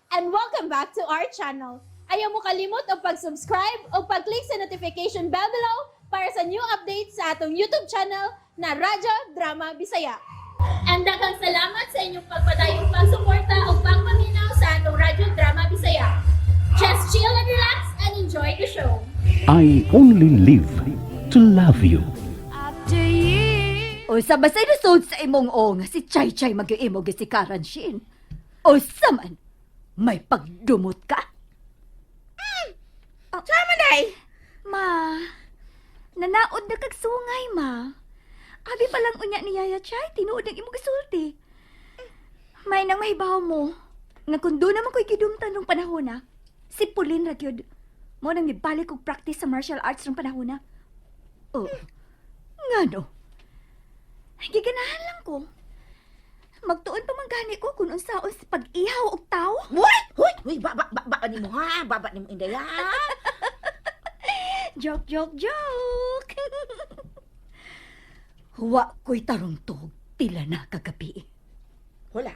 And welcome back to our channel. Ayaw mo kalimot og pag-subscribe o pag-click sa notification bell below para sa new updates sa atong YouTube channel na Radyo Drama Bisaya. And daghang salamat sa inyong pagpadayong pagsuporta o pagpaminaw sa atong Radyo Drama Bisaya. Just chill and relax and enjoy the show. I only live to love you. O sa basay nasod sa imong o nga si Chay Chay mag-iimo gisikaran, Shin. O sa man, may pagdumot ka. Sama day. Ma, nanaod na kag sungay, ma. Abi pa lang unya ni Yaya Chay, tinuod ang imong gisulti. May nang mahibaw mo, nga kung doon naman ko'y gidumtan nung panahon na, si Pauline ra gyud. Mo nang nibalik og practice sa martial arts nung panahon na. Oh, ngano? Giganahan lang ko. Magtuon pa man gani ko kung unsaon sa pag-ihaw og tawo. Huy! Huy! Huy! Ba, ba, ba, ba nimo ha? Baba nimo, Inday, ha? Joke, joke, joke! Wa ko'y tarong tuog tila na kagabi. Wala.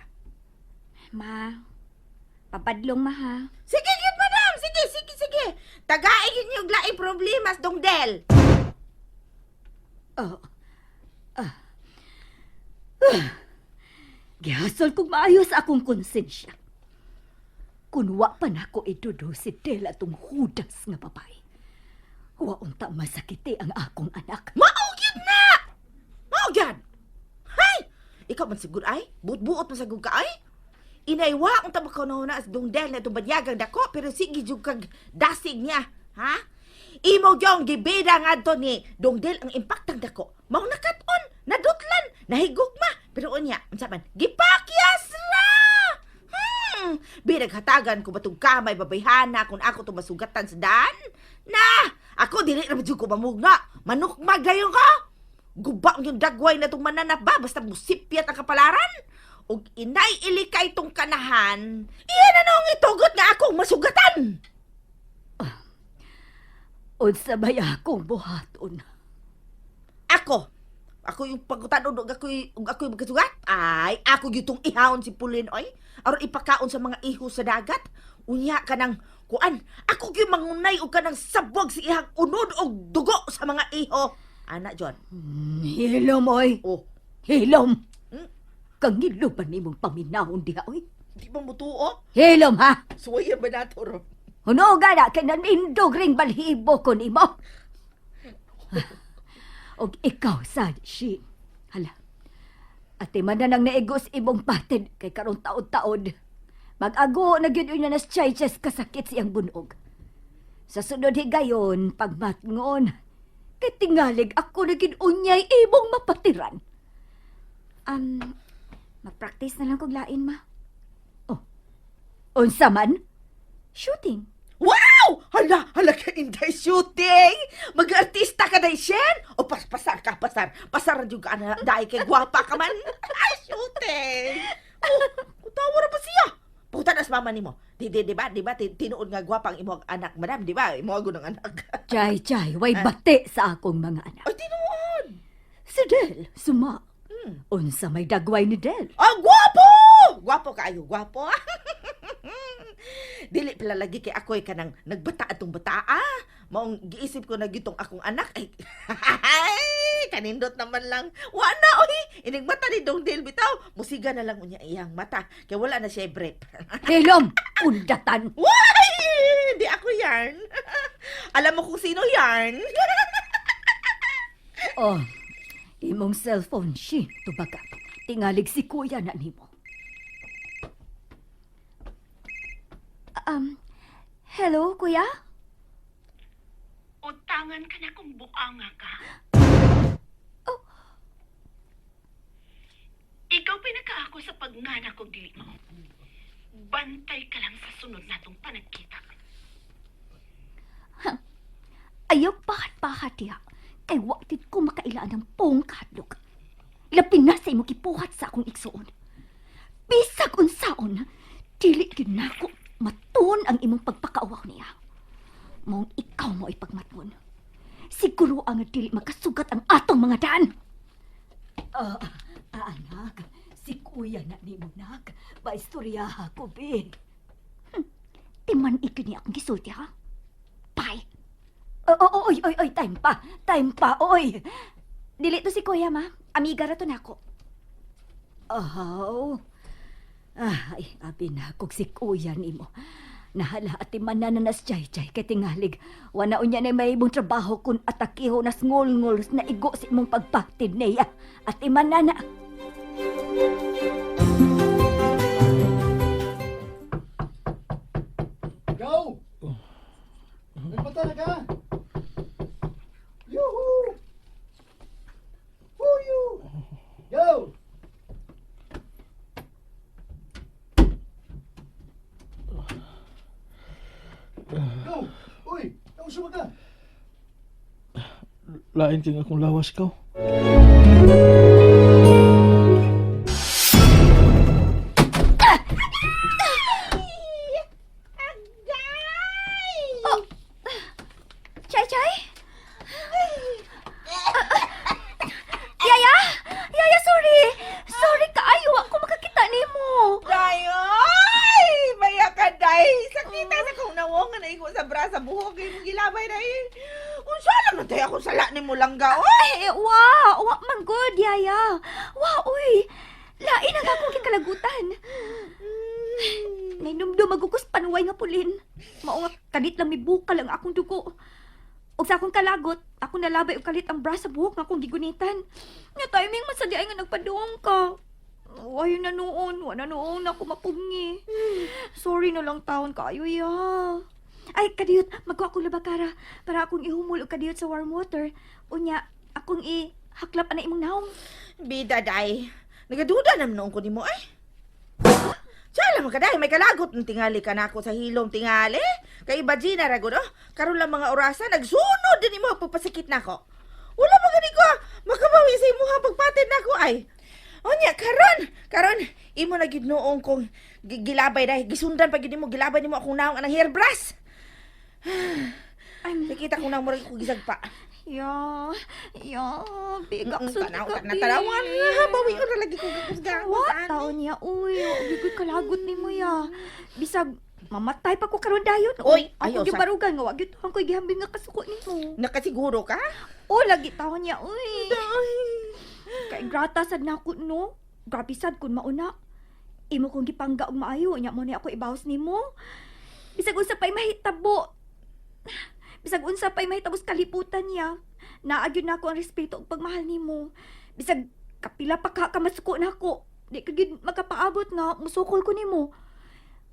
Ma, papadlong, ma, ha. Sige, gyud, madam! Sige, sige, sige! Tagain yun yung laing problemas, Dongdel! Oh. Ah. Ah. Gihasol kong maayo sa akong konsensya. Kun wa pa nako idudo si Dela tong hudas nga babae, wa unta masakiti ang akong anak. Mao gyud na! Mao gyud! Hay! Ikaw man siguro ay? Buot-buot man sagud ka ay? Inay, wa unta makauna as Dongdel na itong banyagang dako, pero sige jud kag dasig niya, ha? Imo gyong gibida ngadto ni Dongdel ang impaktang dako. Mao nakat-on, nadutlan, nahigugma. Pero unya, unsa man? Gipakyas ra! Binaghatagan ko batong kamay babayhana kung ako to masugatan sa daan? Na! Ako dili ra jud ko mamugna. Manukmag dayon ko. Guba ang yung dagway na itong mananap ba? Basta musipyat ang kapalaran. Ug inay ilikay tong kanahan. Iyan na noong itugot nga akong masugatan. Unsa may akong buhaton? Ako. Ako yung pagkutan og ako'y magkasugat. Ay, ako gyud ihawon si Pulin oy. Aron ipakaon sa mga iho sa dagat. Unya kanang kuan, ako gyud mangunay og kanang sabog si ihang unod og dugo sa mga iho. Ana John. Hilom, oy. Oh, Hilom. Hmm? Kangiluban nimong paminahon diha, oy. Di ba mo tuo? Hilom, ha? Suwayan ba nato ro? Hunuga na kay nanindog ring balhibo ko nimo. Og ikaw sad, Shin. Hala. Ate man na nang naigos imong patid kay karon taod-taod. Mag-ago na gyud unya nas chayches kasakit siyang bunog. Sa sunod higayon, pagmatngon, kay tingalig ako na gyud unyay imong mapatiran. Mag-practice na lang kog lain, ma. Oh. Unsa man? Shooting. Wow! Hala, hala ka, Inday, shooting! Mag-artista ka day, Shen? O pas pasar ka, pasar. Pasar ra jud ka ana, dahil kay gwapa ka man. Ay, shooting! Oh, kutawa ra pa siya. Puta na sa mama nimo. Di ba? Di ba tinuod nga gwapa ang imong anak, madam, di ba? Imo ang anak. Chay, chay, way bate sa akong mga anak. Ay, tinuod. Si Del, suma. Unsa may dagway ni Del? Ah, gwapo! Gwapo kaayo, gwapo. Dili pala lagi kay ako'y kanang nagbata atong bata ah. Maong giisip ko na gitong akong anak ay, ay kanindot naman lang. Wa na oy. Inig mata ni Dong Del bitaw. Musiga na lang unya iyang mata kay wala na siya brief. Hilom, undatan. Why? Di ako yarn. Alam mo kung sino yarn. Oh, imong cellphone, Shin, tubaga. Tingalig si kuya na nimo. Hello, kuya? Utangan ka na kung buanga ka. Oh. Ikaw pinakaako sa pagnganak kog dili mo. Bantay ka lang sa sunod natong panagkita. Ayaw pahat-pahat diha. Kay wa tid ko makailaan ng pong kahadlok. Labi na sa imong gibuhat sa akong igsuon. Bisag unsaon, dili gyud nako matuon ang imong pagpakauwaw niya. Maong ikaw mo ipagmatuon. Siguro ang dili makasugat ang atong mga daan. Ah, anak, si kuya na nimo, nak. Paistorya ko, be. Timan-ig ni akong gisulti, ha? Bye! Oh, oh, oy, oy, oy, time pa. Time pa, oy. Dili to si Kuya, ma. Amiga ra to nako. Oh. Ay, abi na kog si Kuya nimo. Nahala ati manananas chay chay kay tingalig. Wana unya na may imong trabaho kun atakiho nas ngol-ngol na igo sa imong pagpaktid niya. Ati manana. Go! Nagpata na ka? Yuhu! Huyu! Go! Go! Uy! Nauso ka? Lain kay akong lawas ko. Oh. Chay chay? Yaya! Yaya, sorry! Sorry kaayo, ako makakita nimo. Day, oy! Maya ka, day! Sakita sa kong nawong nga naigo sa bra sa buhok. Imong gilabay, day. Unsa lang na day ako sala ni mo langga, oy! Eh, wa! Wa man good, Yaya. Wa, uy! Lain ang akong kikalagutan. Nainumdum magukus panuway nga pulin. Mao nga kalit lang mibukal ang akong dugo. Ug sa akong kalagot, ako nalabay og kalit ang bra sa buhok nga akong gigunitan. Nga timing man sa di ay nga nagpaduong ka. Wayo na noon, wa na noon ako mapungi. Sorry na lang taon kaayo ya. Ay, kadiyot, magkuha akong labakara para akong ihumol og kadiyot sa warm water. Unya, akong i-haklap ana imong naong. Bida, day. Nagaduda naman noon ko nimo, ay. Tsala man ka, day. May kalagot ng tingali ka na ako sa hilom tingali. Kay iba, Gina, ragod, oh. Karon lang mga orasa, nagsunod din imo pagpasakit na ako. Wala pa gani ko, ah. Makabawi sa imuha pagpatid na ako, ay. Onya, karon, karon, imo na gid noong kong gilabay day. Gisundan pa gid nimo, gilabay nimo akong naong anang hairbrush. Ay, Nakita ko nang murag ko gisagpa. ya, ya, bigak Mm, sa tanaw, na tanawan. Bawi ko na lagi ko gakusga. Wa taon niya, uy, uy, kalagot nimo ya. Bisag mamatay pa ko karon dayon. Uy, ako ayaw gyud sa- barugan nga wa gyud ang koy gihambing nga kasuko nimo. Nakasiguro ka? O lagi taon niya, uy. Kay grata sad nako no. Grabe sad kun mauna. Imo kong gipangga og maayo nya mo ni ako ibawas nimo. Bisag unsa pa'y mahitabo. Bisag unsa pa'y mahitabo sa kalibutan niya. Naa gyud nako ang respeto ug pagmahal nimo. Bisag kapila pa ka masuko nako. Di ka gyud makapaabot nga musukol ko nimo.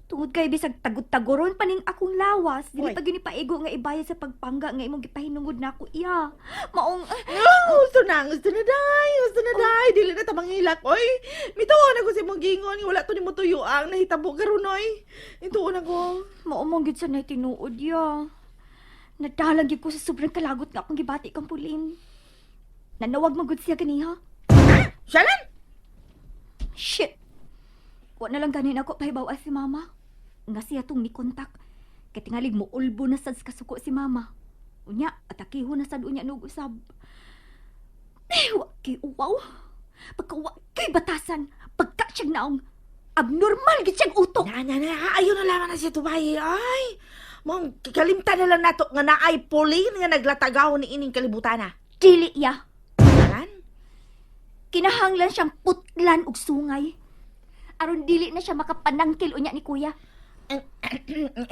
Tungod kay bisag tagud-taguron pa ning akong lawas, dili Uy. pa gyud ni paigo nga ibayad sa pagpangga nga imong gipahinungod nako iya. Maong No, gusto na day, gusto na day. Dili na tamang hilak, oy. Mituo na ko sa imong gingon, nga wala to nimo tuyo ang nahitabo karon oy. Ituon na ko. Mao man gyud sa nay tinuod ya. Nadalang gyud ko sa sobrang kalagot nga akong gibati kang pulin. Nanawag man gud siya ganiha. Shalan? Shit. Wa na lang ganin ako pahibaw si mama. Nga siya tong ni kontak. Kay tingalig mo ulbo na sad sa kasuko si mama. Unya, atakiho na sad unya nog usab. Eh, wa kay uwaw. Pagka wa kay batasan, pagka siyang naong, abnormal gid siyang utok. Na na na, ayo na lamang na siya tubayi, ay. Mong kalimtan na lang nato nga naay Pauline nga naglatagaw ni ining kalibutan na. Dili ya. Shalan? Kinahanglan siyang putlan og sungay. Aron dili na siya makapanangkil unya ni kuya.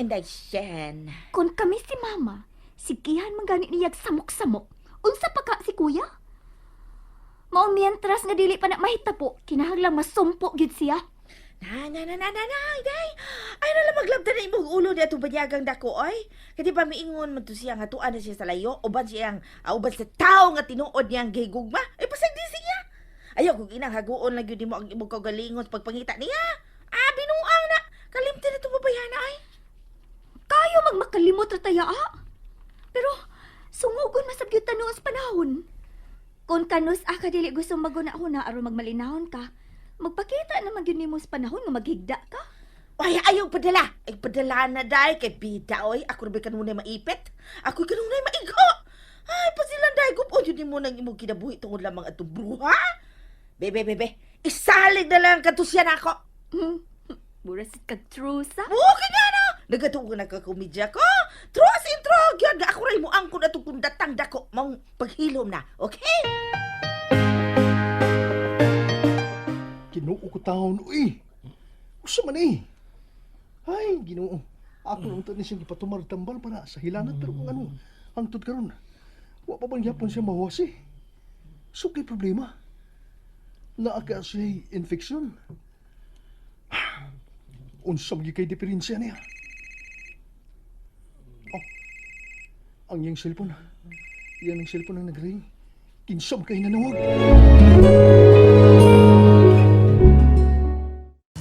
Inday, Shen. Kung kami si mama, sigihan man gani niyag samok-samok. Unsa pa ka si kuya? Mao mientras nga dili pa na mahitapo, kinahanglan masumpo gyud siya. Na, na, na, na, na, na, day. Ay, na lang maglabda na imong ulo ni atong banyagang dako, oy. Kaya di ba miingon man to siya nga tuan na siya sa layo, uban siyang, uban sa tao nga tinuod niyang gihigugma. Ay, pasag di siya. Ayaw, kung inang haguon lang yun mo ang imong kaugalingon sa pagpangita niya. Ah, binuang na. Kalimti na itong babayana, ay. Kayo magmakalimot ra taya ah. Pero sungugon masab gyud ta noon sa panahon. Kung kanus aka dili gusto maguna-huna aron magmalinahon ka, magpakita naman gyud nimo sa panahon nga maghigda ka. Ay, ayaw padala. Ay, padala na, day. Kay bida, oy. Ako na ba kanunay maipit? Ako kanunay maigo. Ay, pasilan, day. Gupo, yun mo nang imong kinabuhi tungod lamang atong bruha. Bebe, bebe. Isalig na lang katusyan ako. Mura sad kag trusa. Okay nga na! Nagatuo ka nagkakomedya ko. True as in true, gyud ako ray mo angkon atong kundatang dako maong paghilom na. Okay? Ginoo ko taon, uy. Usa man eh. Ay, Ginoo. Ako lang ni siyang gipatumar tambal para sa hilanat pero kung ano, hangtod karon. Wa pa man gyapon siya mahuwas eh. So kay problema. Naa ka siya infection. Unsa man gyud kay diferensya niya? Oh, ang iyang cellphone. Iyan ang cellphone ang nagring. Kinsa man kay nanawag.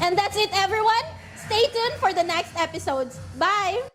And that's it, everyone. Stay tuned for the next episodes. Bye!